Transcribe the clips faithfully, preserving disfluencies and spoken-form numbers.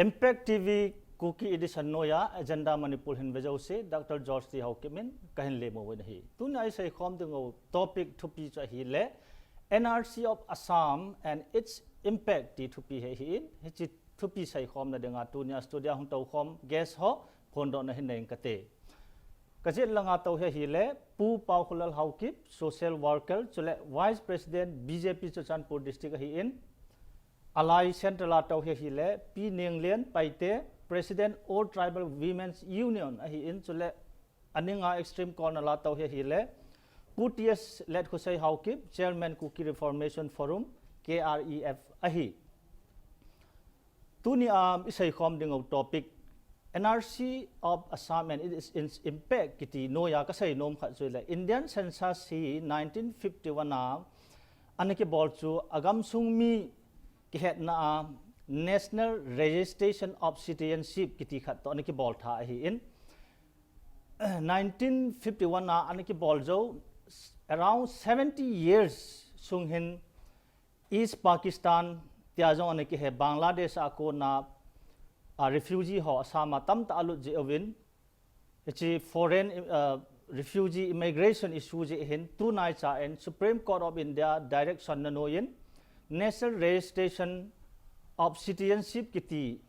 Impact T V Kuki Edition nuaia Agenda Manipur hin ve zouse, Doctor George T Haokip in ka hin lemu uhi. Tuni a i seikhawm ding uh topic thupi chu ahihleh N R C of Assam and its impact ti thupi hi ahi in, hichi thupi seikhawmna dinga tuni a studio hong toukhawm guest ho phondohna hin nei ing ka te. Ka zet langa tou hi ahihleh Pu Paukholal Haokip, social worker, chuleh Vice President B J P Churachandpur District ahi in, a lai Central a tou hi ahihleh Pi Nenglian Paite, President All Tribal Women's Union ahi in, chuleh a ning a extreme corner a tou hi ahihleh Pu T S Letkhosei Haokip, Chairman Kuki Reformation Forum, K R E F ahi. Tuni a i seikhawm ding uh topic N R C of Assam and its, its impact kiti nuaia ka seinom khat chu ahihleh Indian Census hi nineteen fifty-one a ana kibawl chu a gamsung mi kihetna a National Registration of Citizenship kiti khat toh ana kibawl tha ahi in, nineteen fifty-one a ana kibawl zou, around seventy years sung hin East Pakistan tia zong ana kihe, Bangladesh a kona, a refugee ho Assam a tamtah a lut zi uvin, hichi foreign, uh, refugee immigration issue zi hin tunai cha in Supreme Court of India direction na nuai in National Registration of Citizenship kiti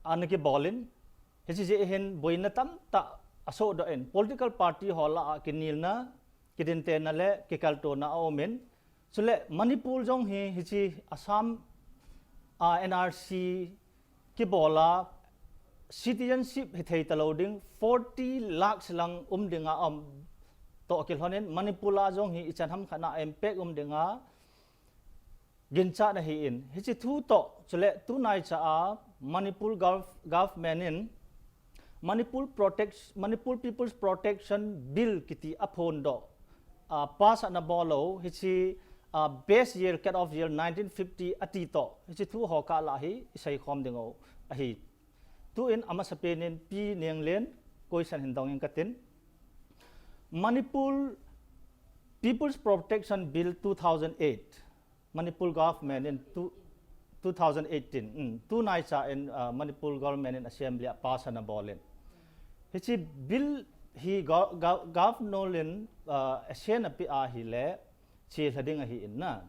ana kibawl in, hichi zi hin buaina tamtah a sohdoh in political party ho lah a kinilna, kidintenna leh kikaltuahna a om in, chuleh Manipur zong hi hichi Assam a N R C kibawl a citizenship hithei talou ding forty lakhs lang um dinga om toh kilhon in Manipur a zong hi i chan hamkhat a impact um dinga ginchat ahi in, hichi thu toh chuleh tunai cha a Manipur gov-, government in Manipur Protect-, Manipur People's Protection Bill kiti a phondoh, a, pass ana bawl uh, hichi, a, base year, cut off year nineteen fifty a ti toh, hichi thu ho kah lah hi i seikhawm ding uh ahi. Tu in a masapen in Pi Nenglian question hin dong ing ka tin. Manipur People's Protection Bill two thousand eight, Manipur government in two, two thousand eighteen, mm, tunai cha in, uh, Manipur government in assembly a pass ana bawl in. Hichi bill hi go-, go-, governor in, uh, assent a pia ahihleh chihna ding ahi in na.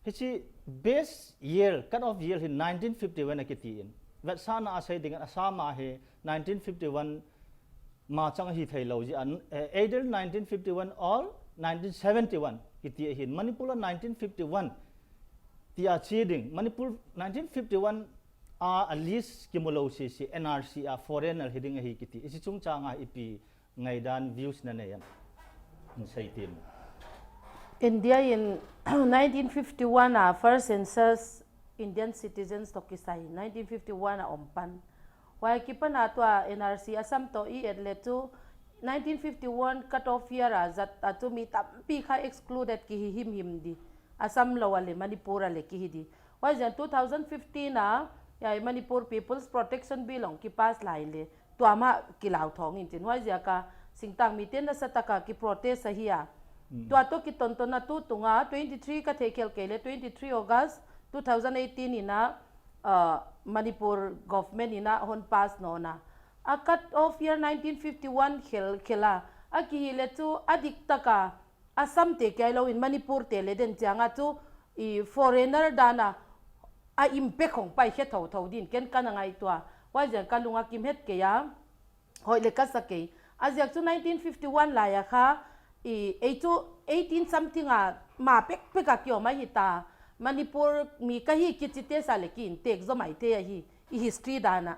Hichi base year, cut off year hi nineteen fifty-one a kiti in. Vetsahna a sei ding in Assam a hi nineteen fifty-one machang hi theilou zi an, eh, either nineteen fifty-one or nineteen seventy-one kiti ahi in. Manipur a nineteen fifty-one tia chi ding. Manipur nineteen fifty-one a, a list kimu lou sese N R C a foreigner hi ding ahi kiti. Hichi chungchang a ipi ngaihdan views na nei em? Hon sei tim. India in nineteen fifty-one a first census Indian citizens toh kisai nineteen fifty-one a om pan. Huai akipan a tua N R C Assam toh i et leh chu nineteen fifty-one cut off year a zat a chu mi tampi kha excluded kihi himhim di. Assam lou a leh Manipur a leh kihi di. Huaiziakin two thousand fifteen a, hiai Manipur People's Protection Bill hong kipass lai leh tua mah kilau thong in chin. Huaiziak a singtang mite'n nasataka kiprotest ahi a. Mm. Tua toh kitonton a tutung a twenty-three ka theikhelh kei leh twenty-three August two thousand eighteen in a, uh, Manipur government in a hon pass nawn a. A cut off year nineteen fifty-one khel, khel a. A kihih leh chu a diktak a Assam te kia hilou in Manipur te leh den chiang a chu i foreigner dan a a impact hong pai khe thouthou din ken ka na ngaihtuah. Huaiziakin ka lung a kim het kei a. Hoih leh ka sa kei. A ziak chu nineteen fifty-one lai a kha i, ei chu eighteen something a ma pekpek a ki om a hita. Manipur mi ka hi kichi te sa leh ki intek zom maithei ahi. I history dan a.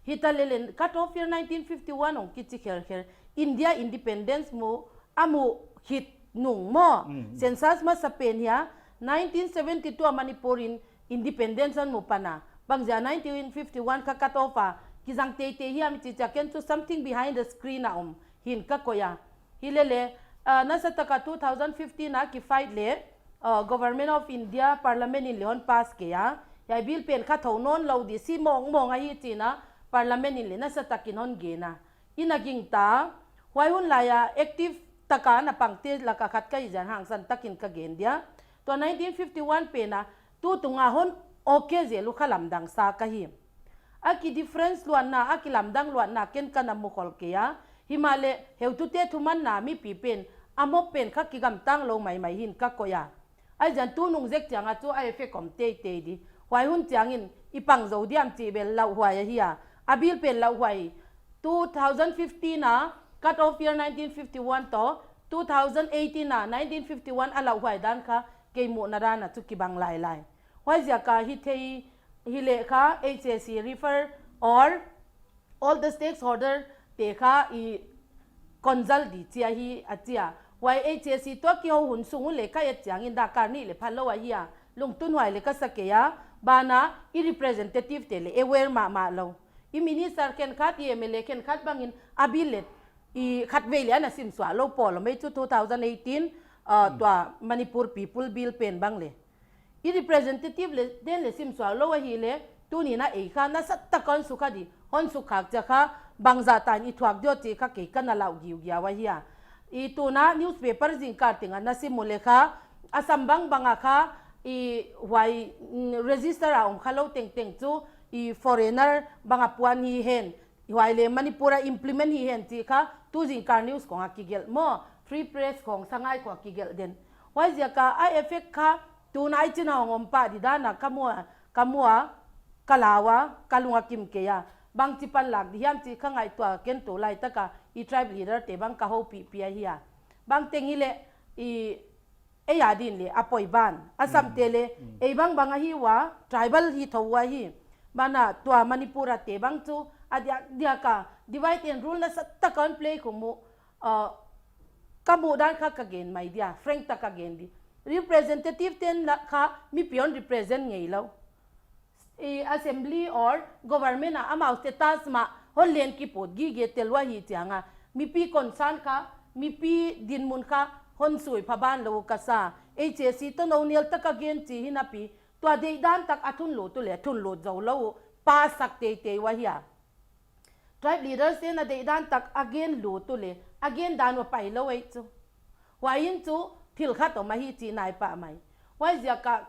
Hita leh leh cut off year nineteen fifty-one hong kichi khelkhel. India independence mu a mu hit nung maw. Mm, mm. Census masapen hi a nineteen seventy-two a Manipur in independence hon mu pan a. Bangziak nineteen fifty-one kha cut off a kizang teitei hiam i chih chiang ken chu something behind the screen a om hi'n ka koih a. Hilele, ah, nasataka two thousand fifteen a kifight leh, ah, Government of India Parliament in leh hon pass kei a. Hiai bill pen kha thou nawn lou di si mawngmawng ahi chi'n a Parliament in leh nasatakin hon gen a. I na gingta, huai hun lai a active taka na pangte laka khat ka hih ziakin hangsan takin ka gen dia. Tua nineteen fifty-one pen a, tutung a hon okay zel uh kha lamdang sa ka hi. A ki difference luatna, a kilamdang luatna ken ka na mu khol kei a. Himahleh heutute thumanna mipi pen, a mop pen kha kigamtang lou maimai hi'n ka koih a. Ahi zan tunung zek chiang a chu a effect om teitei di. Huai hun chiangin i pang zou diam chih bel lauhuai ahi a. A bill pen lauhuai. Two thousand fifteen a, cut off year nineteen fifty-one toh, two thousand eighteen a, nineteen fifty-one a lauhuai dan kha kei muhna dan a chu kibang lailai. Huaiziak a hithei hileh kha H A C refer or all the stakeholder te kha i consult di chi ahi a chi a. Huai H A C toh kihou hun sung un leh ka et chiangin dak kal nih leh phalou ahi a. Lungtunhuai leh ka sa kei a, banah i representative te leh aware mahmah lou. I minister khenkhat, i M L A khenkhat bangin a bill leh i khatvei leh ana simsuah lou pawl om ei chu two thousand eighteen, uh, tua Manipur People Bill pen bang leh. I representative leh, den leh simsuah lou ahihleh, tuni'n a ei kha nasatak a hon sukha di, hon sukkhak chiang kha, bangzah tan i thuak diam chih kha kei ka na lau giugiau ahi a. I tuna newspaper zingkal teng a na sim uleh kha, Assam bangbang a kha, i huai, mm, register a om khalou tengteng chu, i foreigner bang a puan hi hen, huai leh Manipur a implement hi hen chih kha, tu zingkal news khong a kigelh maw, Free Press khong sangai khong a kigelh den. Huaiziak a a effect kha, tuna i chin a hong om pah di dan a ka mu a, ka mu a, ka lau a, ka lung a kim kei a. Bangchi panlak di hiam chih ka ngaihtuah ken tulai tak a i tribe leader te bang ka houpihpih ahi a. Bangteng hileh i ei a din leh a poi ban. Assam te leh, ei bangbang ahi ua, tribal hi thou ua hi. Banah tua Manipur a te bang chu, a diakdiak a, divide and rule nasatak a hon play khong mu, uh, ka muh dan kha ka gen mai dia, frank tak a ka gen di. Representative ten leh kha mipi hon represent ngeilou. I assembly or government a amau status mah hon len kiput gige tel ua hi chiang a. Mipi concern kha, mipi dinmun kha, hon sui pha ban lou ka sa. H A C toh nou nial tak a gen chi hi napi, tua deihdan tak a thunlut uleh, thunlut zou lou, pass sak teitei ua hi a. Tribe leaders te'n a deihdan tak a gen lut uleh, a gen dan ua pai lou ei chu. Huai in chu thil khat om ahi chih nai pah mai. Huaiziak a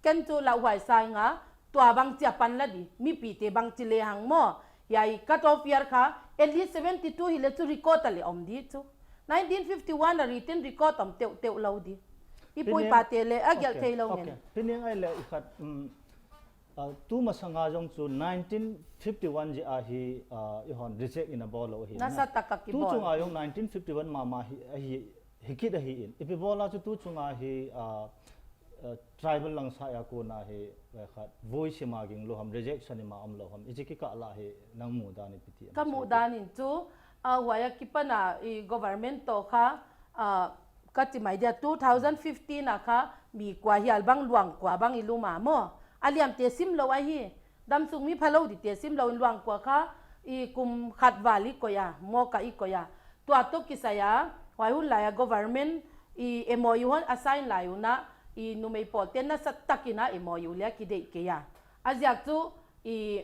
ken chu lauhuai sa ing a, tua bangchi a pan la di, mipi te bangchi lehang maw. Hiai cut off year kha, at least seventy-two hileh chu record a leh om di chu. Nineteen fifty-one a written record om teuteu lou di. I pu i pa te leh a gelh theilou ngen. Pi Niang, ahihleh i khat, um, Ah, tu masang a zong chu nineteen fifty-one ziak a hi, ah, i hon reject in a bawl lou hi. Nasatak a kibawl. Tu chung a zong nineteen fifty-one mahmah hi, hi, hi kit ahi in. I pi bawl a chu tu chung a hi, ah, ah, tribal langsai a kon a hi, eh, khat, voice hi mah ging lou ham, rejection hi mah om lou ham. I chih kikah lah hi nang muhdan i pi ti. Ka muhdan in chu, ah, huai a kipan a i government toh kha, ah, ka chi mai dia two thousand fifteen a kha mi kua hial bang luang kua bang i lum a maw. A liam te sim lou ahi. Damsung mi phalou di te sim lou in luang kua kha i kum khat val i koih a, mawk a i koih a. Tua toh kisai a, huai hun lai a government i M O U hon a sign lai un a, i numei pawl te nasatak in a M O U leh a kideih kei a. A ziak chu i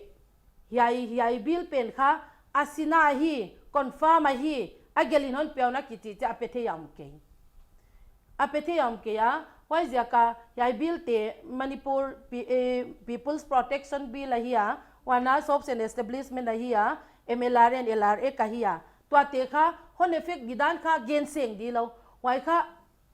Hiai, hiai bill pen kha, a sin a hi, confirm a hi, a gelh in hon piau na kichi chia a pe thei a om kei. A pe thei a om kei a, huaiziak a, hiai bill te Manipur Pe-, eh, People's Protection Bill ahi a, huan a Shops and Establishment ahi a, M L R and L R Act ahi a. Tuate kha, hon effect di dan kha, gen seng di lou. Huai kha,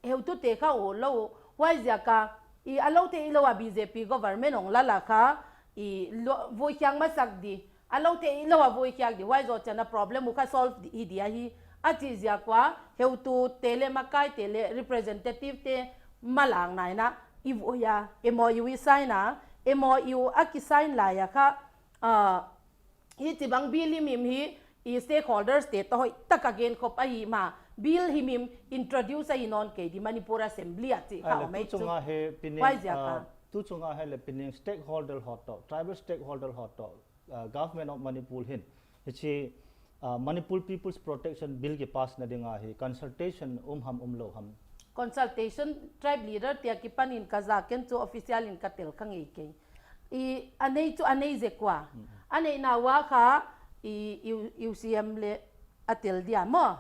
heutute kha uh lou, huaiziak a, i a lou theih lou a B J P government hong lal a kha, i lo-, voi khiak masak di, a lou theih lou a voi khiak di, huai zoh chiang a problem uh kha solve di, hi di ahi, a chih ziak ua, heutute leh makaite leh representative te malang nai na, i voi a, M O U i sign a, M O U a ki sign lai a kha, ah, Hichibang bill himhim hi, i stakeholders te toh hoihtak a gen khop ahi mah. Bill himhim introduce ahi nawn kei di Manipur Assembly a chih kha om ei chu. Huaiziak a. Ah, tu chung a hi leh Pi Niang stakeholder hoih toh, tribal stakeholder hoih toh, ah, Government of Manipur hin. Hichi, ah, Manipur People's Protection Bill ki pass na ding a hi consultation um ham um lou ham. Consultation tribe leader te akipan in ka zak ken chu official in ka tel kha ngei kei. I, a nei chu a nei zek ua. A neihna ua kha, i, U-, U C M leh a tel dia maw.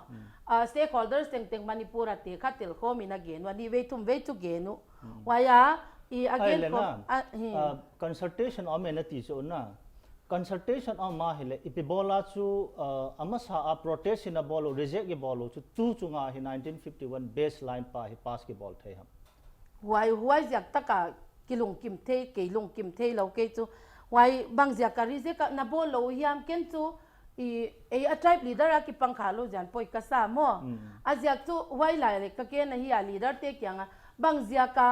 Ah, stakeholders tengteng Manipur a te kha tel khawm in a gen ua, nih vei thum vei chu gen uh. Huai a, i a gen khawm, ah, consultation om e na ti chu na. Consultation a om a hileh, ipi bawl a chu, uh, a masa a protest in a bawl uh, reject i bawl uh chu, tu chunga hi nineteen fifty-one baseline pa hi pass kibawl thei ham? Huai, huai ziak taka kilungkim thei, kei lungkim theilou kei chu. Huai bang ziaka reject a na bawl lou hiam, ken chu, i, ei a tribe leader a kipang kha lou ziakin poi ka sa maw. Mm. A ziak chu huai lai leh ka gen ahi a leader te kianga. Bang ziaka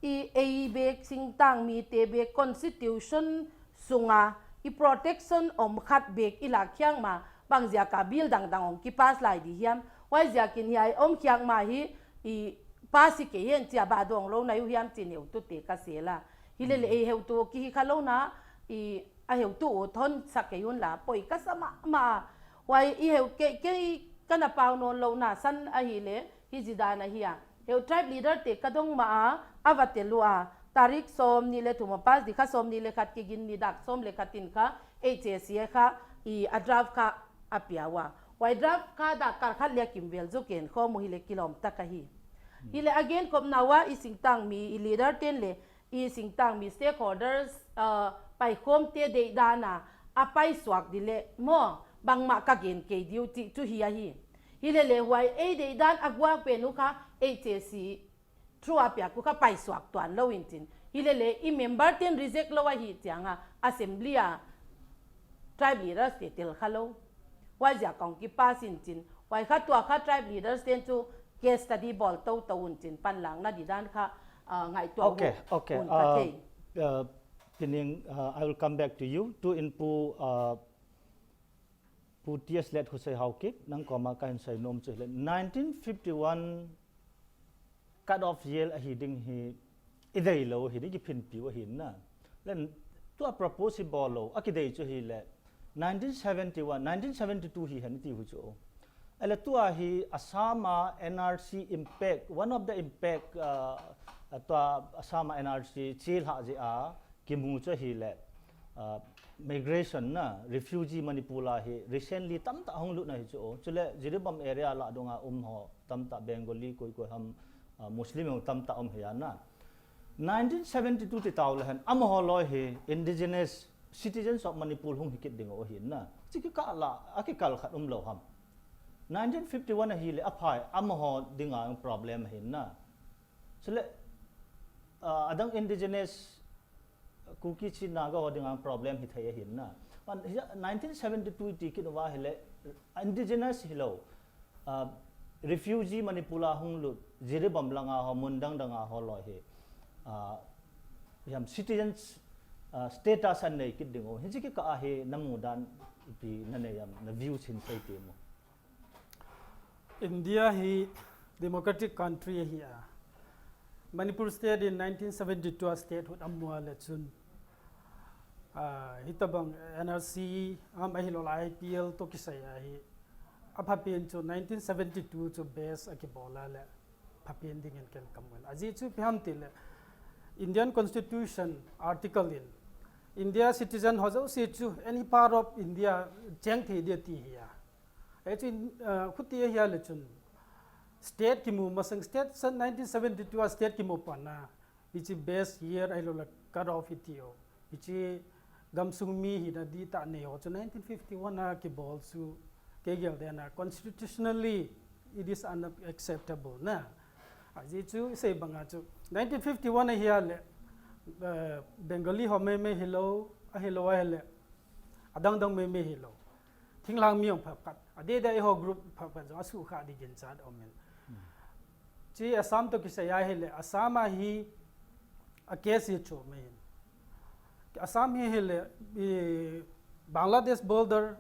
i ei bek singtangmi te bek constitution sunga i protection om khat bek i lak khiak ma, bang ziaka bill dangdang hong kipass lai di hiam. Huai ziakin hiai om khiak ma hi i pass hi kei hen chia ba dong lou na uh hiam chi neutute ka sel a. Hileleh ei heutu kihi kha lou na, i a heutu uh thon sak kei un la poi ka sa mahmah. Huai i heu kei, kei ka na pau nawn lou na san ahihleh, hi zi dan ahi a. Heu tribe leader te ka dong ma a, a va tel ua, tarik sawmnih leh thum a pass di kha, sawmnih leh khat kigin ni dak sawm leh khat in kha, H A C a kha, i a draft kha a pia ua. Huai draft kha dak kal khat leh a kim vel zaw gen khawm uh hileh kilawm tak ahi. Hileh a gen khop na ua i singtangmi, i leader ten leh, i singtangmi stakeholders, uh, paikhawmte deihdan a, a paisuak di leh maw, bangmah ka gen kei di uh chih chu hi ahi. Hileleh huai ei deihdan a guak pen uh kha H A C through a piak uh kha paisuak tuan lou in chin. Hileleh i member ten reject lou ahih chianga assembly a tribe leaders te tel kha lou. Huai ziak kong kipass in chin. Huai kha tua kha tribe leaders ten chu case study bawl tou tou un chin panlakna di dan kha, ah, ngaihtuah Okay, uh, okay. un ka Uh, thei. uh, Pining, uh, I will come back to you. Tu in Pu, uh, Pu T S Let Husai Haokip, nang koma ka hin sai nom chu hileh. Nineteen fifty-one cut off year ahi ding hi, i deih lou hi ding kiphinpih uh ahi na. Leh, tua propose hi bawl lou, a kideih chu hileh. Nineteen seventy-one, nineteen seventy-two hi hen ti uh chu. Ahihleh tua hi Assam a N R C impact, one of the impact, uh, tua Assam a N R C chih hah ziak a, kimu chu hileh, uh, migration na, refugee Manipur a hi, recently tamtah hong lut na hi chu. Chuleh Jiribam area lah dong a um ho, tamtah Bengali, koi koi ham, uh, Muslim ho tamtah um hi a na. Nineteen seventy-two ti tau leh hen, amaho loi hi indigenous citizens of Manipur hong hi kit ding uh ahi na. Chih kikal a, a kikal khat um lou ham. Nineteen fifty-one ahihleh a phai, amaho dinga problem ahi na. Chuleh, uh, adang indigenous Kuki Chin Naga ho dinga problem hi thei ahi na. Pan, hi, nineteen seventy-two ti kit ua hileh indigenous hilou, uh, refugee Manipur a hong lut, Jiribam langa ho, mun dangdang a ho loi hi, uh, hiam citizens, uh, status a nei kit ding uh. Hichi kikal a hi na mudan ipi na nei hiam, na view chin sei ti maw. India hi democratic country ahi a. Manipur state in nineteen seventy-two a statehood a mu a leh chun, ah, hitabang N R C ham ahilouleh I P L toh kisai a hi. A phapen chu nineteen seventy-two chu base a kibawl a leh phapen dingin ken ka mu a. A zi chu ipi ham ti leh Indian Constitution article in India citizen ho zosia chu any part of India cheng thei dia ti hi a. Hichi, uh, khuti ahi a leh chun state kimu masang state san nineteen seventy-two a state kimu pan a, hichi base year ahilouleh cut off i ti uh. Hichi gamsung mi hihna di ta nei uh chu nineteen fifty-one a kibawl chu kei gel dan a constitutionally it is unacceptable na. A zi chu i sei bang a chu nineteen fifty-one ahi a leh, uh, Bengali ho meimei hilou, ahilou ahihleh adangdang meimei hilou. Thinglhang mi hong pha khat, a deihdeih ho group pha khat zong a sukha di ginchat om in. Hmm. Chi Assam toh kisai ahihleh, Assam a hi a case hi chu mai in. Assam hi hileh, i Bangladesh border,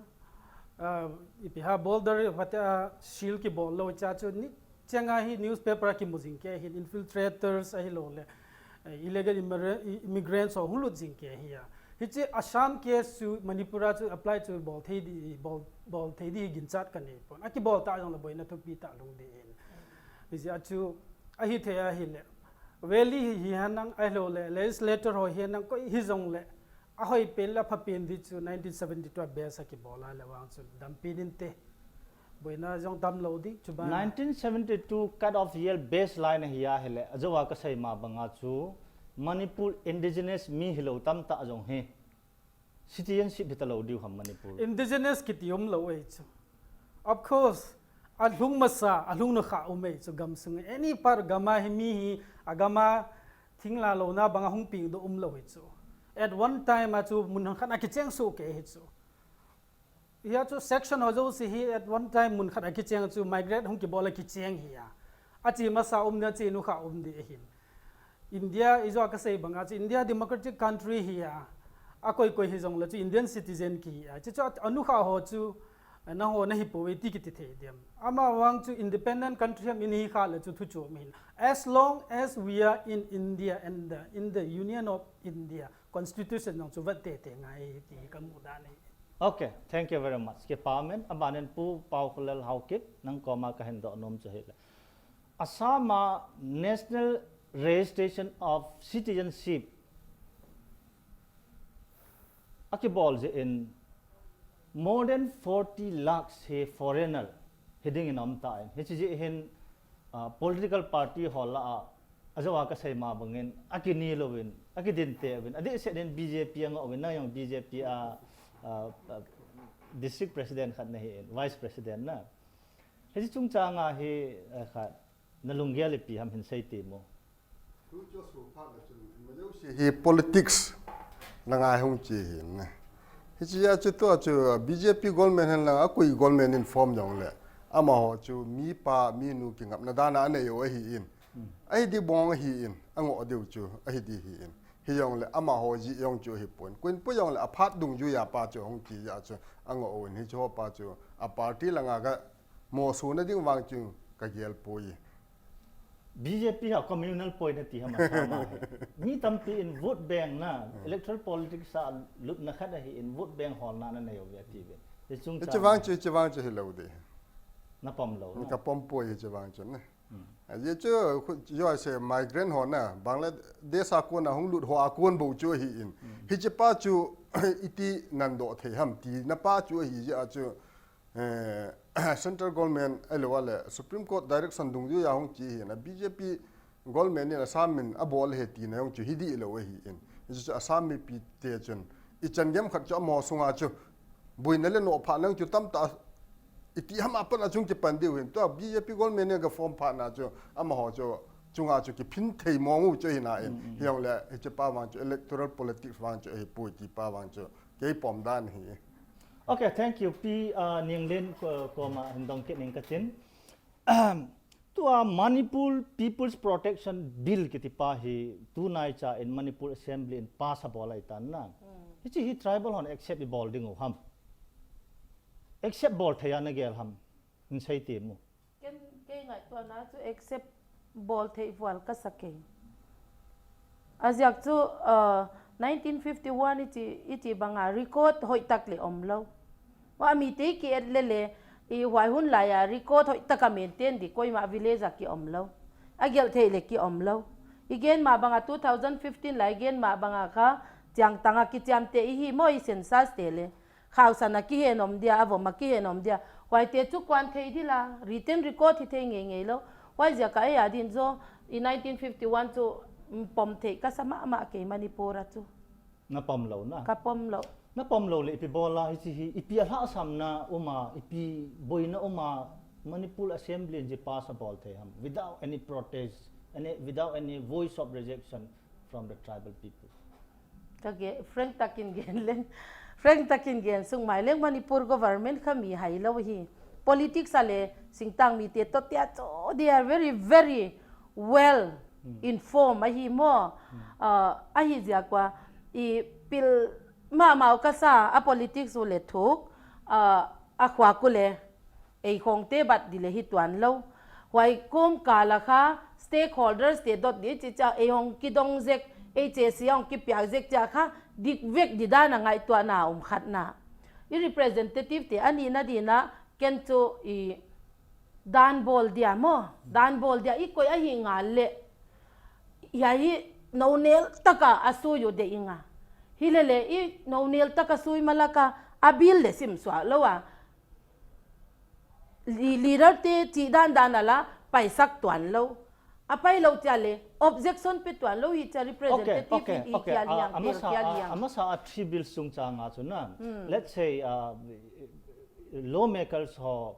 ah, ipi ham border pate a seal kibawl lou cha chu ni, chiang a hi newspaper a kimu zing kei hi infiltrators ahilouleh, eh, illegal immigr-, i-, immigrants ho hong lut zing kei hi a. Hichi Assam case chu Manipur a chu apply chu bawl thei di, bawl, bawl thei di ginchat ka nei pon. A kibawl ta zong leh buaina thupi ta lung di in. Hichi a chu ahi thei ahihleh. Valley hi, hi henlang ahilouleh, legislator ho hi henlang koi hi zong leh. A hoih pen leh a pha pen di chu nineteen seventy-two a base a kibawl a leh vang chu dam pi din te. Buaina zong tam lou di, chu ban. Nineteen seventy-two cut off year baseline ahi a hileh, a zou a ka sei ma bang a chu, Manipur indigenous mi hilou tamtah zong hi. Citizenship hita lou diu ham Manipur? Indigenous kiti omlou ei chu. Of course, a lung masa, a lung nukha om ei chu gam sung. Any part gam a hi mi hi, a gam a thingla louhna bang a hong piang deuh omlou hi chu. At one time a chu mun khat a kicheng suk kei hi chu. Hiai chu section ho zosia hi at one time mun khat a kicheng chu migrate hong kibawl a kicheng hi a. A chi masa om dia, chi nukha om dia hi. India i zoh a ka sei bang a chu India democratic country hi a. A koikoi hi zong leh chu Indian citizen kihi a. Chu chu a nukha ho chu, eh, na ho na hi poi ti kiti thei diam. Amah vang chu independent country ham i hi kha leh chu thu chu om hi. As long as we are in India and the, in the Union of India, Constitution zong chu vat teitei ngai ti ka muhdan hi. Okay, thank you very much. Kipak ing, a ban in Pu Paukholel Haokip, nang koma ka hon dot nuam chu hileh, Assam a National Registration of Citizenship a kibawl ziak in more than forty lakhs hi foreigner hi ding in om ta in. Hichi ziak hin, ah, political party ho lah a, a zoh a ka sei mah bang in, a kini lou in, a kidin teh uvin, a deihset in B J P a ngoh uvin, nang zong B J P a, ah, ah, district president khat na hi in, vice president na. Hichi chungchang a hi, eh, khat, na lunggel ipi ham hon sei thei maw? Hi politics na ngai hong chi hi in. Hichi a chu tua chu B J P government hen la a koi government in form zong leh, amah ho chu mi pa, mi nu kingapna dan a nei uh ahi in. Hmm. Ahi di bang ahi in, a ngoh diu chu, ahi di hi in. Hi zong leh amah ho zi zong chu hi pon. Kuin pu zong leh a phat dungzui a pa chu hong chi a chu a ngoh uh in hichi ho pa chu a party la nga ka mawhsuna ding vang chu ka gel poi. B J P a communal point a ti ham a sama hi. Mi tampi in vote bank na, hmm, electoral politics a lutna khat ahi in vote bank hawlna na nei uh ve a ti ve. Hichi chungchang. Hichi vang chu, hichi vang chu hi lou di. Na pom lou, na? Ka pom poi hichi vang chu na. Hmm. A ye chu, khu, yo se migrant ho na, Bangladesh a kon a hong lut ho a kon bou chu hi in. Hmm. Hichi pa chu, i ti nan dot thei ham ti na pa chu hi ziak a chu, eh, central government a lou a leh Supreme Court direction dungzui a hong chi hi na B J P government in Assam in a bawl hi ti na hong chu hi di lou hi in. Hichi chu Assam mipi te chun i chan game khat chu a mawhsung a chu buaina leh nohphahna chu tamta i ti ham a pan a chung kipan diu hin. Tua B J P government in ka form phat na chu amah ho chu chung a chu kiphin thei mawng uh chu hi na in. Mm, mm. Hi zong leh hichi pa vang chu electoral politics vang chu hi poi ti pa vang chu kei pom dan hi. Okay, thank you. Pi, uh, Nianglen ko-, koma hon dong kit ning ka chin. Tua Manipur People's Protection Bill kiti pa hi tunai cha in Manipur Assembly in pass a bawl ahi tan na. Hmm. Hichi hi tribal hon accept i bawl ding uh ham? Accept bawl thei a na gel ham? Hon sei thei maw? Ken, kei ngaihtuahna chu accept bawl theih vual ka sa kei. A ziak chu, uh, nineteen fifty-one i chi, i chi bang a record hoihtak leh omlou. Huai mite ki et leh leh, i huai hun lai a record hoihtak a maintain di koimah village a ki omlou. A gelh theih leh ki omlou. I gen mah bang a two thousand fifteen lai gen mah bang a kha, chiang tang a kichiamteh i hi maw i census te leh. Khausan a kihen om dia, a vom a kihen om dia. Huaite chu kuan thei di la, written record hi thei ngeingei lou. Huaiziak a ei a din zaw, i nineteen fifty-one chu, mm, pom theih ka sa mahmah kei Manipur a chu. Na pom lou na? Ka pom lou. Na pom lou leh ipi bawl a hichi hi, ipi a lhahsamna om a, ipi buaina om a, Manipur Assembly in zi pass a bawl thei ham, without any protest, any, without any voice of rejection from the tribal people. Ka ge-, frank takin gen leng. Frank takin gen suk mai leng Manipur government kha mi hai lou hi. Politics a leh singtang mite toh tia chu they are very, very well, hmm, informed ahi maw. Hmm. Ah, ahi ziak ua i pil mahmah uh ka sa a politics uh leh thuk, ah, a khuak uh leh ei khawngte bat di leh hi tuan lou. Huai kawmkal a kha stakeholders te dot di chi chia ei hong kidong zek, ei chesi hong kipiak zek chia kha dik vek di dan a ngaihtuahna om khat na. I representative te a nihna din a ken chu i dan bawl dia maw, dan bawl dia i koih ahi ngal leh. Hiai hi nounel taka a sui uh deih ing a. Hi leh leh i nounel taka sui malak a a bill leh sim suak lou a. Li-, leader te chih dandan a la paisak tuan lou. A pai lou chia leh, objection pe tuan lou hi chia, representative okay, okay, hi okay. Kia liang, a masa kia liang. A masa a three bills chungchang a chu na. Hmm. Let's say, uh, lawmakers ho,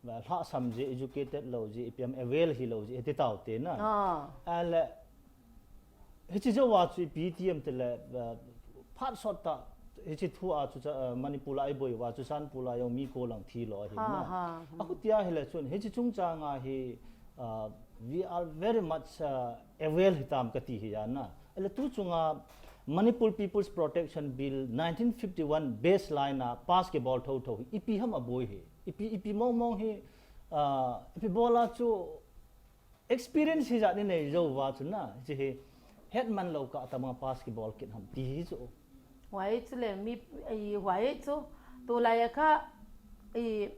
uh, lhasam zi, educated lou zi, ipi ham avail hi lou zi, hiti tau te na. Ah. A leh, hichi zo wa chu ipi ti em te leh, uh, phat sawt ta, hichi thu a chu cha, uh, Manipur a i boi wa chu Churachandpur a yong mi ko lang thi lou hi na. Ha, ha. A khu tia hi leh chun, hichi chungchang a hi, uh, we are very much, uh, avail hi tam ka ti hi ya na. A leh tu chunga Manipur People's Protection Bill nineteen fifty-one baseline a pass ki bawl thou thou hi. Ipi ham a boi hi. Ipi, ipi mong mong hi, uh, ipi bawl a chu experience hi zat ni nei zo wa chu na. Chi hi het man lou ka tama pass ki bawl kin ham ti hi chu. Huai chu leh mi, i huai chu. Tu lai a kha, i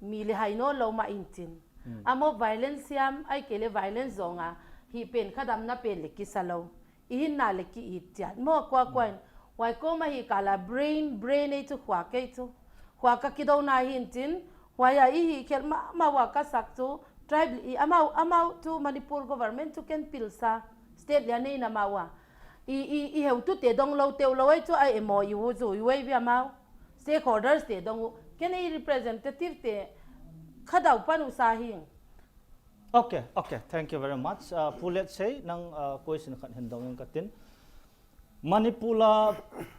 mi leh hai nawn lou mah in chin. Hmm. A maw violence hiam, ai ke leh violence zong a, hi pen kha damna pen leh kisa lou. I hinna leh ki it chiat. Maw kua kua in, hmm, huai ko ma hi kala brain, brain ei chu khua kei chu. Khua ka kidou na hin chin, huai a i hi khel ma, ma wa ka sak chu, tribe i amau, amau chu Manipur government chu ken pil sa, state leh nei na ma wa. I, i, i heu tu te dong lou teu lou ei chu ai emo i u zu, i u ei via mau. Stakeholders te dong u, ken ei representative te kha dau pan u sa hing. Okay, okay, thank you very much. Uh, Pu Letsei, nang, uh, question khat hin dong in ka tin. Manipur a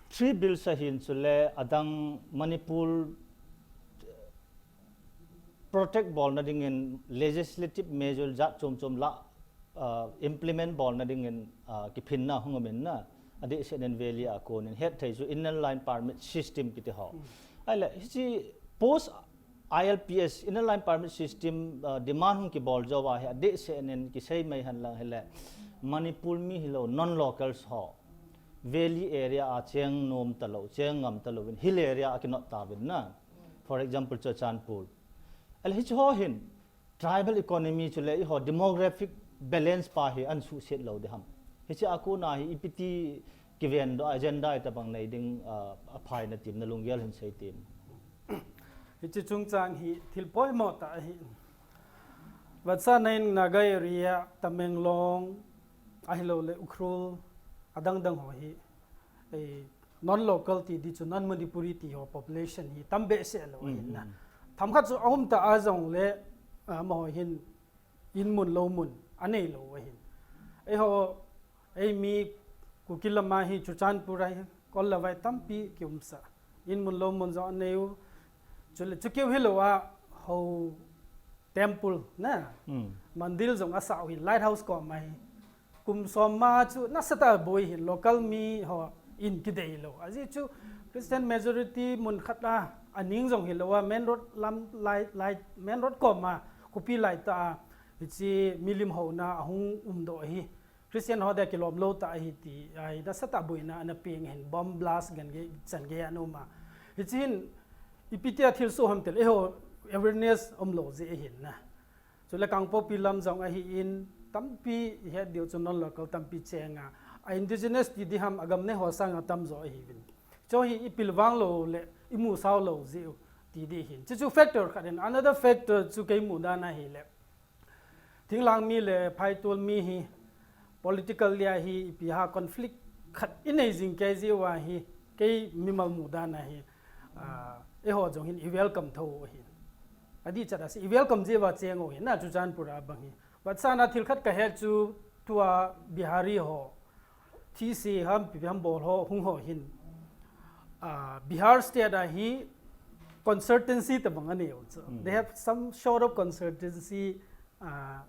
three bills a hin chu leh adang Manipur protect bawlna dingin legislative measure zat chom chom la, uh, implement bawlna dingin, uh, kiphinna hong om in na, a deh seh nen valley a kon in het thei chu Inner Line Permit System kiti ho. Hmm. Ai leh, hichi post I L P S, Inner Line Permit System, uh, demand hong kibawl zo a hi, a deh seh nen kisei mai hen lang hi leh, Manipur mi hi lou, non-locals ho. Valley area a cheng nuam ta lou, cheng ngam ta lou in, hill area a kinot ta vin na. For example, Churachandpur. A leh hichi ho hin, tribal economy chu leh i ho demographic balance pa hi an suhset lou di ham. Hichi a kon a hi ipi ti kiven dou agenda i ta bang nei ding, uh, a phai na tim na lunggel hin sei tim. Hichi chungchang hi thil poimoh ta hi. Vatsa nain Naga area, Tamenglong, ahilou leh Ukhrul, adang dang ho hi. Eh, non-local ti di chu non-Manipuri ti ho population hi tam behseh lou ahin na. Mm, mm. Tham khat chu a um ta a zong leh, ah, amau hin inn mun lou mun a nei lou ahin. Ei ho, ei mi Kuki lam a hi Churachandpur a hi kol la vai tampi ki um sa. Inn mun lou mun zong a nei u. Chu leh chu keu hi lou a ho temple na. Hmm. Mandir zong a sa u hi lighthouse kawm a hi. Kum sawm ma chu nasa ta boi hi local mi ho in ki dei lou. A zi chu Christian majority mun khat a a ning zong hi lou a main road lam lai, lai, main road kawm a khuapi lai ta a hichi milim houna a hong um dou hi. Christian ho dia kilawm lou ta hi ti, ai, nasa ta boina ana piang hin bomb blast gen ge, chan ge ana um a. Hichi hin, ipi tia thil su ham tel, ei ho awareness om lou zi ahin na. Chu leh Kangpokpi lam zong ahi in, tampi i het diu chu non-local tampi cheng a. A indigenous ti di ham a gam ne ho sang a tam zaw ahi vin. Chu hi i pilvang lou leh, i mu sau lou zi u ti di hin. Chu chu factor khat in, another factor chu kei muhdan a hi leh. Thinglangmi leh Phaitual mi hi political lia hi ipi ha conflict khat i nei zing kei zi ua hi kei mimal muhdan a hi, ah, ei ho zong hin i welcome thou u hi. A di chat a si i welcome zi ua cheng u hi na Churachandpur a bang hi. But sana thil khat ka het chu tua Bihari ho. Thisi ham, pipi ham bawl ho, hung ho hin. Ah, Bihar state a hi consultancy ta bang a nei u chu. Mm. They have some sort of consultancy, ah,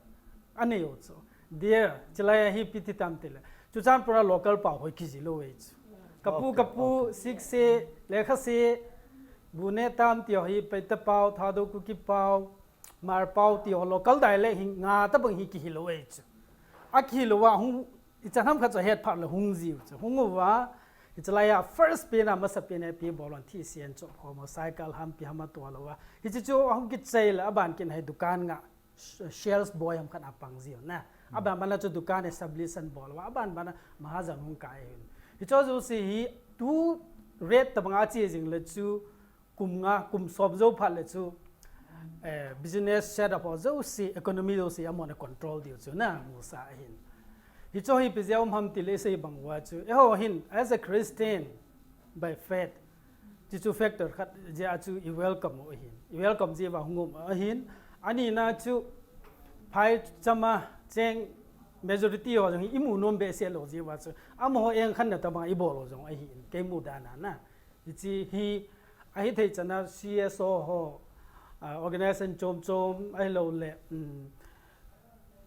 a nei u chu. Dia, chilai a hi ipi ti tam ti leh. Churachandpur a local pau hoih kizi lou ei chu. Kapu, okay, kapu, okay. Sikse, lekhase, bune tam ti ho hi, Paite pau, Thadou Kuki pau, Hmar pau ti ho local dialect hi nga ta bang hi kihi lou ei chu. A kihi lou a hung I chan ham khat chu het phat leh hung zi u chu. Hung ua, i chalai a first pen a masa pen a pi bawl un thisi an chop khawm a cycle ham pi ham a tua lou a. Hichi chu a hung kichai leh a ban kin hai dukan nga, sh-, shelves boy ham khat a pang zi u na. A ban ban a chu dukan establish an bawl ua, a ban ban a mahajan hung kai hi. Hichi chu si hi tu rate ta bang a chi zing leh chu kum nga, kum sawm zou phat leh chu eh, business set up ho zosi, economy zosi amahon a control di uh chu na mu sa ahi. Hichi hi ipi ziak a om ham chih leh i sei bang ua chu, eiho hin as a Christian by faith, chi chu factor khat ziak a chu i welcome uh ahi. I welcome ziak a hong om uh ahi. A nihna chu phaicham a cheng majority ho zong hi i mu nuam behseh lou ziak a chu, amaho engkhanna tobang i bawl uh zong ahi, kei muhdan a na. Hichi hi a hithei chan a C S O ho, ah, organization chomchom ahilou leh, um,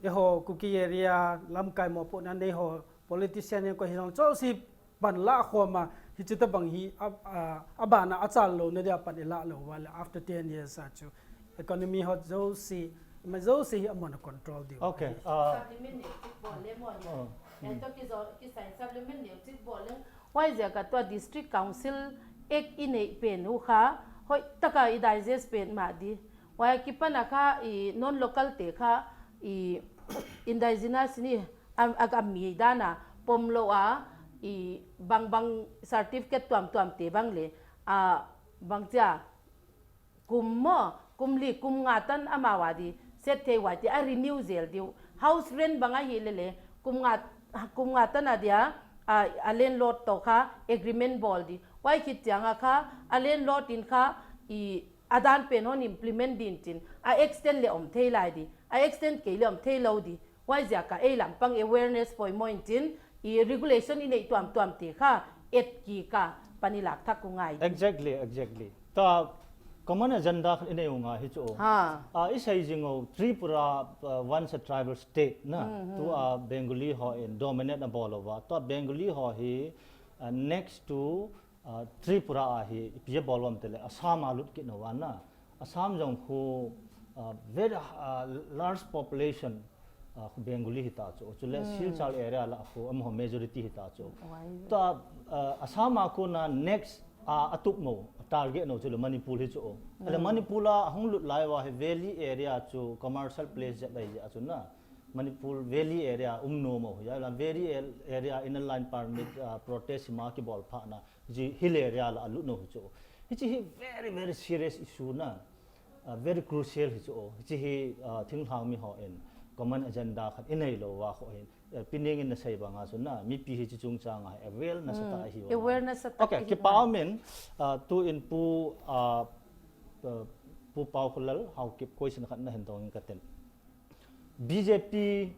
eiho Kuki area lamkai mopohna nei ho politician eng ko hi zong zosi pan la khawm a, hichi tobang hi a, a, a ban a a chal louhna dia pan i la lou ua leh after ten years a chu economy ho zosi, ma zosi hi amahon a control di uh. Okay, uh, Supplement neuchik bawl leh maw ni. Oh, eh, mm. Toh ki zo, ki sign supplement neuchik bawl leng. Huaiziak a tua District Council Act i neih pen uh kha, hoihtak a i digest pen mah di. Huai akipan a kha i non-local te kha i indigenous ni a, a, a mi dan a pom lou a, i bangbang certificate tuamtuam te bang leh, a, bangchia kum maw, kum li, kum nga tan amau a di set thei ua di a renew zel di uh. House rent bang ahi lele, kum nga, kum nga tan a dia, a, a landlord toh kha agreement bawl di. Huai khit chiang a kha, a landlord in kha, i, a dan pen hon implement din chin, a extend leh om thei lai di, a extend kei leh om thei lou di. Huaiziak a ei lam pang awareness poimoh in chin, i regulation i neih tuamtuam te kha, et kik a, pan i lak thak uh ngai di. Exactly, exactly. Tua common agenda khat i nei uh ngai hi chu. Ha. Ah, i sei zing uh Tripura, uh, once a tribal state na. Mhm. Tua Bengali ho in dominate a bawl ua. Tua Bengali ho hi, uh, next to, uh, Tripura a hi ipi a bawl uam chih leh Assam a lut khin ua na. Assam zong khu, uh, very, uh, large population, uh, khu Bengali hita chu. Chu leh, mm, Silchar area lah khu amaho majority hita chu. Why? Tua, uh, Assam a khu na next, uh, a tup nou, target nou chu leh Manipur hi chu. A leh, mm, Manipur a hong lut lai ua hi valley area chu commercial place zet lai zia chu na. Manipur valley area um nou maw, ya la valley al-, area Inner Line Permit, uh, protest ma kibawl phah na, hichi hill area lah a lut nou hi chu. Hichi hi very, very serious issue na, uh, very crucial hi chu. Hichi hi, uh, thinglhang mi ho in common agenda khat i nei lou ua kho hin, uh, pining in na sei bang a chu na, mipi hichi chungchang a aware na sa ta, mm, ahi ua. Aware na sa ta. Okay, ahi kipak ua. Min, uh, tu in Pu, uh, uh, Pu Paukholal, Haokip question khat na hin dong in ka ten. B J P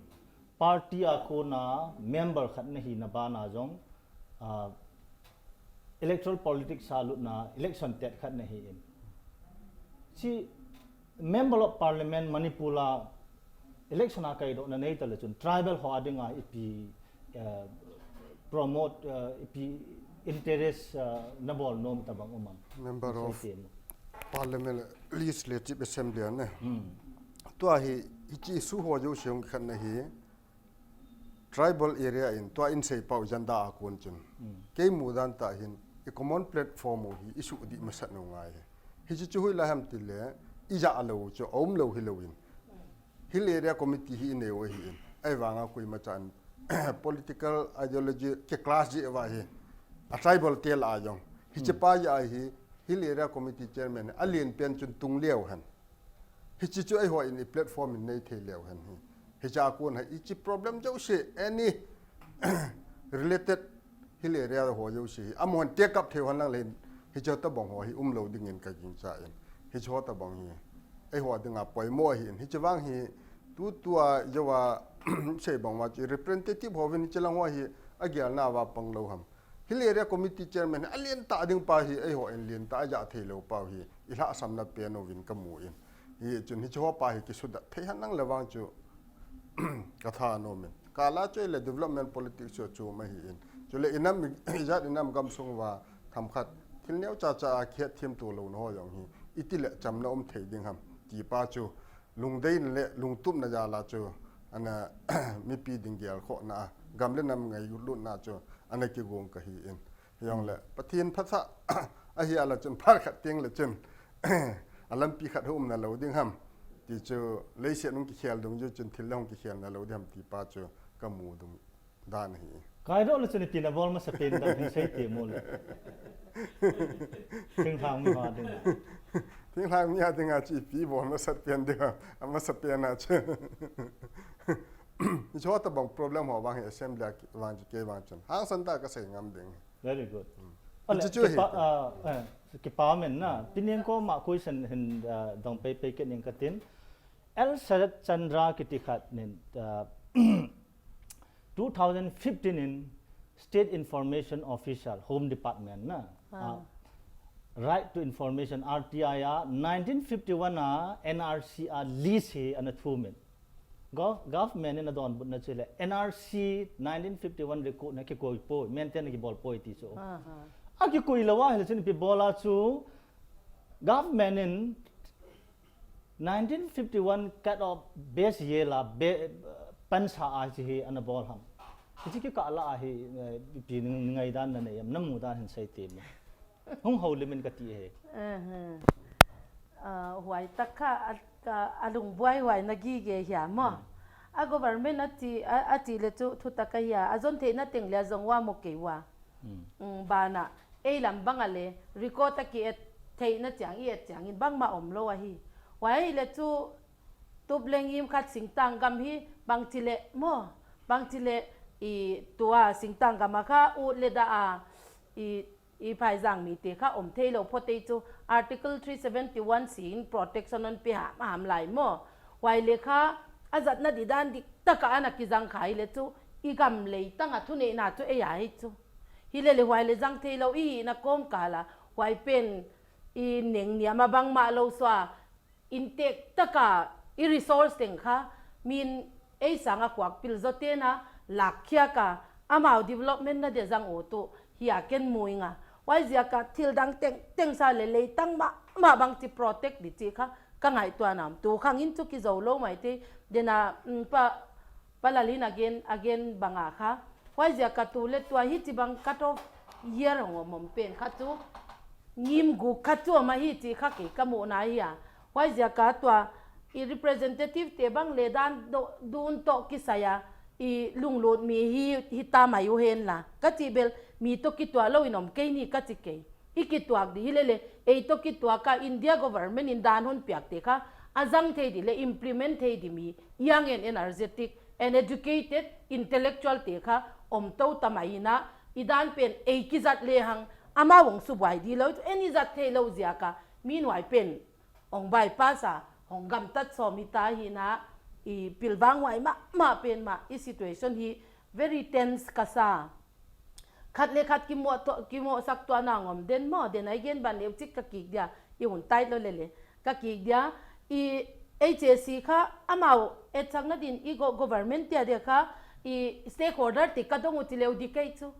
party a kon a member khat na hihna ban ah zong, ah, electoral politics a lutna election tet khat na hi in. Chi member of parliament Manipur a election a kaidohna nei ta leh chun tribal ho a ding a ipi, eh, promote, eh, ipi interest, eh, na bawl nuam ta bang om am? Member of parliament, legislative assembly a ne. Hmm. Tua hi, hichi issue ho zoh siang khat na hi, tribal area in tua in sei pau agenda a kon chun. Hmm. Kei muhdan tah hin, i common platform uh hi, i suh di masa nou ngai hi. Hichi chu hoih lai ham chih leh, i zah lou chu, a um lou hi lou in. Hill Area Committee hi i nei uh ahi in. Ahivang a kuamah chan political ideology kiclash zia va hi. A tribal te lah a zong. Hichi, hmm, pa ya hi Hill Area Committee chairman a lian pen chun tung leu hen. Hichi chu eiho in i platform in nei thei leu hen hi. Hichi a kon hi hichi problem zoh se any related Hill Area ho zoh se hi. Amahon take up thei hon lang leh hichi ho tabang ho hi um lou ding in ka gingcha in. Hichi ho tabang hi. Eiho ding a poimoh hi in. Hichi vang hi tutua zoh a sei bang ua chi representative ho vin hichi lang ho hi a gialna va pang lou ham. Hill Area Committee Chairman a lian ta ding pa hi, eiho in lian ta a zah thei lou pa hi, i lhahsamna pen uh vin ka mu in. Hichun hichi ho pa hi kisudah thei hen lang leh vang chu ka thanom in. Ka la chu leh development politics chu chu mah hi in. Chu leh i nam i zat i nam gam sung va tham khat thil neu chacha a kihet thiam tou lou na ho zong hi. I ti leh chamna um thei ding ham. Ti pa chu lungdeihna leh lungtupna zah la chu ana mipi ding gel khohna a, gam leh nam ngailutna chu ana kigong ka hi in. Zong leh, Pathian phatsa ahi a la chun phar khat teng leh chun a lampi khat hong um na lou ding ham. Ti chu, leiset hong kikhel dungzui chun thil leh hong kikhel na lou ding ham ti pa chu ka mu dung dan hi. Kaidoh leh chun i tina bawl masa pen dan hin sei te maw leh. Thinglhang mi ho ding. Thing Thang nia dinga chi pi bawl na sat pian ding a, a masa pian a chi. Hichi tabang problem ho bang hi assembly a ki-, bang chi kei bang chun. Hangsan ta ka sei ngam ding. Very good. Ole, kipa, ah, eh, kipa men na. Piniang ko ma question hin, ah, dong pei pei ke ning ka tin. L Sarat Chandra kiti khat nin, ah, two thousand fifteen in State Information Officer, Home Department na. Ah. Ah, Right to Information, R T I a nineteen fifty-one a N R C a list hi ana thum in. Gov-, government in a donbutna chih leh N R C nineteen fifty-one record na kikoi poi, maintain kibawl poi ti chu. Aha. A kikoi lou a, hileh chin pi bawl a chu government in nineteen fifty-one cut off base year la be-, pansa a chi hi ana bawl ham. Hichi kikah la a hi, eh, pi ngaihdan na nei em, na mudan hin sei te mi. Hong houlim in ka ti hi. Aha. Ah, huai tak kha a, ka, a lungbuai huai na gige hia maw. Hmm. A government a chi, a, a chih leh chu thutak ahia, a zon theihna teng leh a zong ua maw kei ua. Hmm. Mm, banah, ei lam bang a leh, record a ki et theihna chiang, i et chiang in bangmah omlou ahi. Huai leh chu tup leng im khat singtang gam hi, bangchi leh maw, bangchi leh i tua singtang gam a kha ut leh dah a, i i phaizang mite kha om theilou phot ei chu Article three seventy-one C in protection hon pe hamham lai maw. Huai leh kha a zatna didan diktak a ana kizang kha hileh chu i gam leitang a thuneihna chu ei a hi chu. Hileh leh huai leh zang theilou i hihna kawmkal a huai pen i neng niam a bangmah lou sua, intek taka i resource teng kha, min ei sanga khuak pil zote na, lak khiak a, amau development na dia zang ut uh, hia ken mu ing a. Huai ziak a thil dang tengteng sa leh leitang mahmah bangchi protect di chih kha, ka ngaihtuahna om. Tu khang in chu kizou lou maithei, dena, mm, pa, Pa Lalin a gen, a gen bang a kha. Huai ziak a tu leh tua hichibang cut off year hong om om pen kha chu ngim guk kha chu om ahi chih kha kei ka muhna hi a. Huai ziak a tua i representative te bang leh dan do-, dun toh kisai a i lunglut mi hi, hita mai uhen la. Ka chih bel mi toh kituak lou in om kei ni ka chi kei. I kituak di hileh leh, ei toh kituak a India government in dan hon piak te kha, a zang thei di leh implement thei di mi, young and energetic and educated intellectual te kha, om tou ta mai in a, i dan pen ei kizat lehang, amau hong subuai di lou, ei i zat theilou ziak a, meanwhile pen, hong bypass a, hong gamtat sawm hita hi in a, i pilvang huai mahmah pen mah, i situation hi very tense ka sa. Khat leh khat kimoh to-, kimohsak tuahna ngom den maw, den a i gen ban leh uchik ka kik dia, i hun tai lou lele. Ka kik dia, i H A C kha, amau, etsakna din i go-, government te a dia kha, i stakeholder te ka dong uh chi leh uh di kei chu.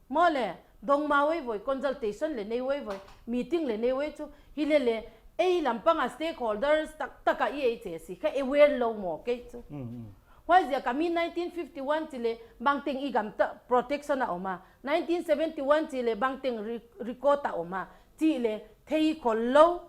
Maw leh, dong ma uai voi, consultation leh nei uai voi, meeting leh nei uai chu. Hileh leh, ei lampang a stakeholders taktak a i H A C kha aware lou maw kei chu. Mm, mm. Huai ziak a min nineteen fifty-one chih leh bangteng i gam ta protection a om a. Nineteen seventy-one chih leh bangteng re-, record a om a. Chih leh thei khol lou,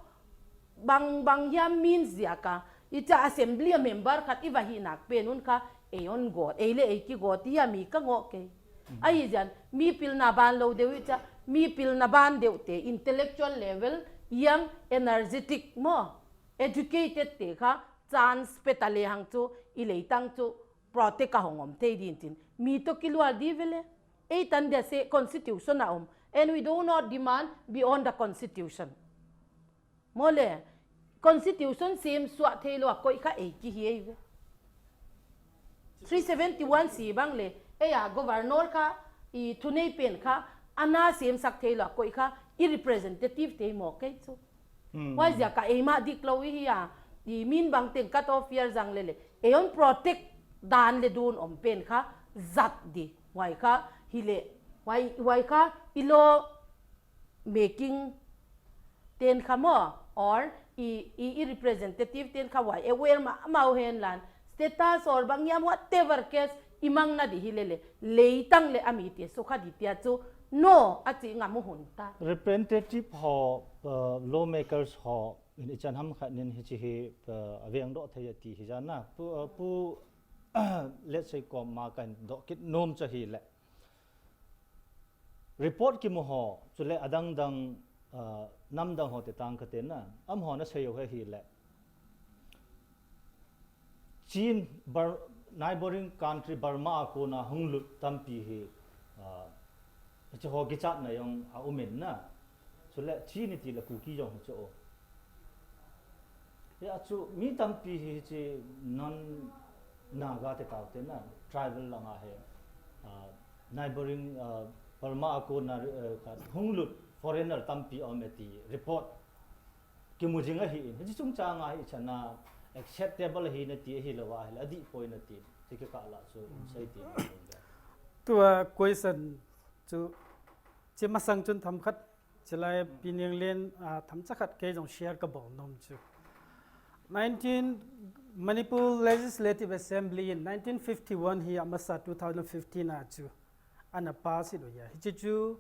bang, bang hiam min ziak a. I cha assembly a member khat i va hih nak pen un kha, ei hon gawt, ei leh ei kigawt hia mi ka ngoh kei. Mhm. Ahi ziak in, mi pilna ban lou deuh i cha, mi pilna ban deuh te, intellectual level, young, energetic maw, educated te kha, chance pe ta lehang chu, i leitang chu, protect a hong om thei din chin. Mi toh kilual di vele, ei tan dia se constitution a om, and we do not demand beyond the constitution. Maw leh, constitution sem suah theilou a koih kha ei ki hi ei ve. Three seventy-one C bang leh, ei a governor kha, i thunei pen kha, ana semsak theilou a koih kha, i representative te maw kei chu. Hmm. Huai ziak a ei mah dik lou i hi a, i min bangteng cut off year zang lele, ei hon protect dan leh dun om pen kha, zat di, huai kha, hileh, huai, huai kha, i law making ten kha maw, or i, i, i representative ten kha huai aware mahmah uhen lan, status or bang hiam whatever case i mang na di hilele, leitang leh a mite sukha di tia chu, no, a chih ngam uh hun ta. Representative ho, uh, lawmakers ho, in i chan ham khat nin hichi hi, uh, a veng doh thei a ti hi zan na. Pu, uh, Pu, let's say, kom ma kan doh kit nom cha hileh. Report kimu ho, chuleh adangdang, uh, Namdang hote tang ka te na, amahon a sei uh hi leh, Chin, Bur-, neighboring country Burma a kona hong lut tampi hi, ah, hichi ho kichatna jong a um in na. Chuleh Chin i ti leh Kuki jong hi chu. Hichia chu mi tampi hi hichi non-Naga te tau te na, tribal langa hi, ah, neighboring, ah, Burma a kona, eh, khat hong lut foreigner tampi om e ti report kimu zing ahi in. Hichi chungchang a hi chana acceptable hi na ti ahi lou a hi leh, a dih poi na ti. Hichi kikah lah chu, um, sei ti. Tua question chu, chi masang chun themkhat, chilai Pi Nianglian, ah, themcha khat kei jong share ka bawl nom chu. Nineteen, Manipur Legislative Assembly in nineteen fifty-one hi a masa two thousand fifteen a chu ana pass i lou ya. Hichi chu,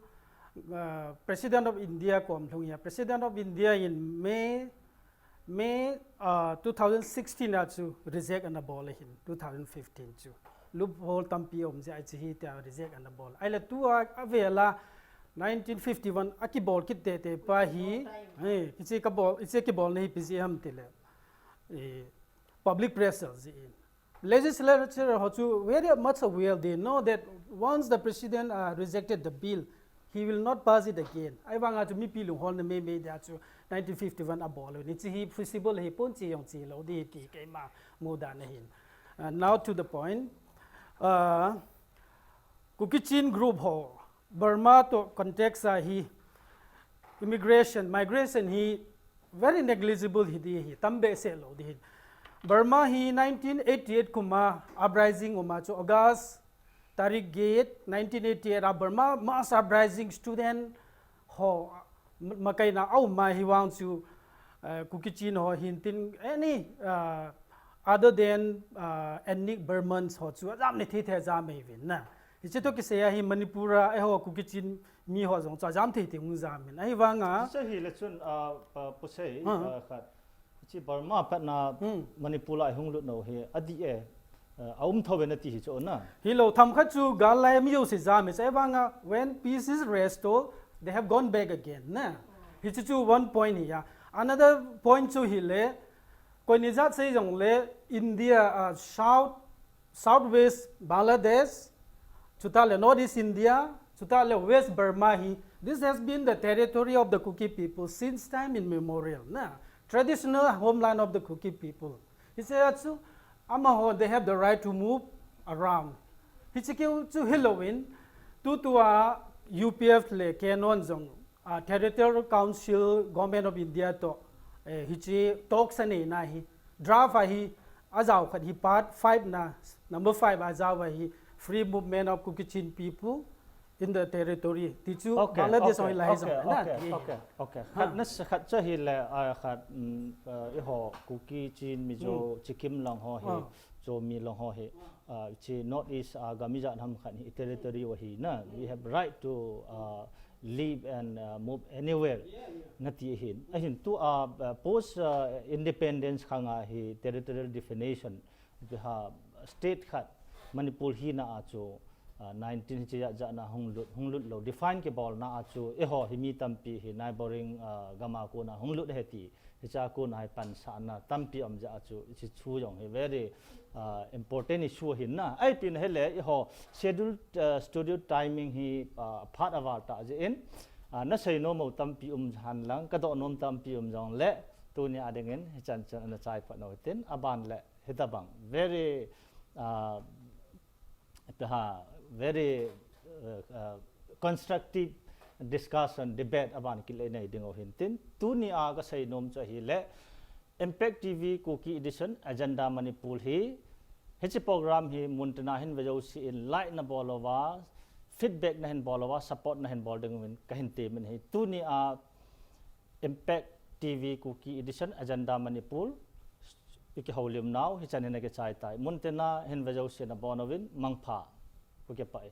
uh, President of India kom lhung ya. President of India in May, May, uh, two thousand sixteen a chu reject ana bawl ahi in, two thousand fifteen chu. Loophole tampi om ziak a hichi hi tia reject ana bawl. Ahihleh tua a vela nineteen fifty-one a kibawl kit teitei pa hi, eh, hichi ka bawl, hichi kibawlna hi ipi zi ham ti leh, eh, public pressure zi in. Legislature ho chu very much aware, they know that once the president, uh, rejected the bill, he will not pass it again. Ahivang a chu mipi lungholna meimei dia chu nineteen fifty-one a bawl lou. Hichi hi feasible hi pon chi jong chi lou di ti keima mudan ahi in. Uh, now to the point. Uh, Kuki Chin group ho Burma toh context a hi immigration, migration hi very negligible hi di hi, tam behseh lou di hi. Burma hi nineteen eighty-eight kum a uprising um a chu August tarik giat nineteen eighty-eight a Burma mass uprising student ho m-, makaihna a um a hi vang chu, uh, Kuki Chin ho hi'n tin any, uh, other than, uh, ethnic Burmans ho chu a zam ni thei thei a zam mai vin na. Hichi toh kisai a hi Manipur a eiho Kuki Chin mi ho zong chu a zam thei thei hong zam in. Ahivang a. Hichi hi leh chun, uh, uh, pu sei, uh, khat. Hichi Burma patna Manipur a hong lut nou hi a dih e, uh, a um thou ve na ti hi chu na. Hilou, themkhat chu gal lai mi jouse zam e, ahivang a when peace is restored, they have gone back again na. Hichi chu one point hi a. Another point chu hi leh, koi ni zat sei zong leh India, uh, South Southwest Bangladesh, chuteng leh Northeast India, chuteng leh West Burma hi, this has been the territory of the Kuki people since time immemorial na. Traditional homeland of the Kuki people. Hichia chu amaho, they have the right to move around. Hichi keu chu hilou in, tutua U P F leh K N O in zong, uh, Territorial Council, Government of India toh, eh, hichi talks a neihna hi, draft a hi, a zau khat hi part five na, number five a zau a hi, free movement of Kuki Chin people in the territory. Ti chu Bangladesh hong lai zong na. Okay, okay. Khat na sa khat chu hi leh, ah, khat, mm, ah, eiho Kuki Chin Mizo Sikkim lang ho hi, Zomi lang ho hi, ah, chi North East, ah, gam ijat ham khat hi territory uh ahi na. We have right to, ah, live and, uh, move anywhere na ti hi in. Ahin tu, uh, uh, post, uh, independence khang a hi territorial definition, tu ha state khat Manipur hina a chu, uh, nineteen hichi zat zat na hong lut, hong lut lou. Define kibawlna a chu, eiho hi mi tampi hi neighboring, uh, gam a kona hong lut hi ti. Hichia kon a hi pansakna tampi om ziak a chu, hichi chu zong hi very, uh, important issue hi na. Ahi pin hi leh, eiho schedule, uh, studio timing hi, uh, phat a val ta ziak in, uh, na sei nom uh tampi um henlang, ka dot nom tampi um zong leh, tuni a ding in, hichan chan ana chai pah nou tin, a ban leh, hitabang. Very, uh, Pi ha, very, uh, uh, constructive discussion, debate a ban kile nei ding uh hi in tin. Tuni a ka sei nom chu hi leh, Impact T V Kuki Edition, Agenda Manipur hi, hichi program hi mun tina hin ve jouse in like na bawl ua, feedback na hin bawl ua, support na hin bawl ding uh in ka hin temin hi. Tuni a Impact T V Kuki Edition Agenda Manipur i kihoulimna uh hichan in a kichai tai. Mun tina hin ve jouse na bon uh in mangpha. Ka kipah e.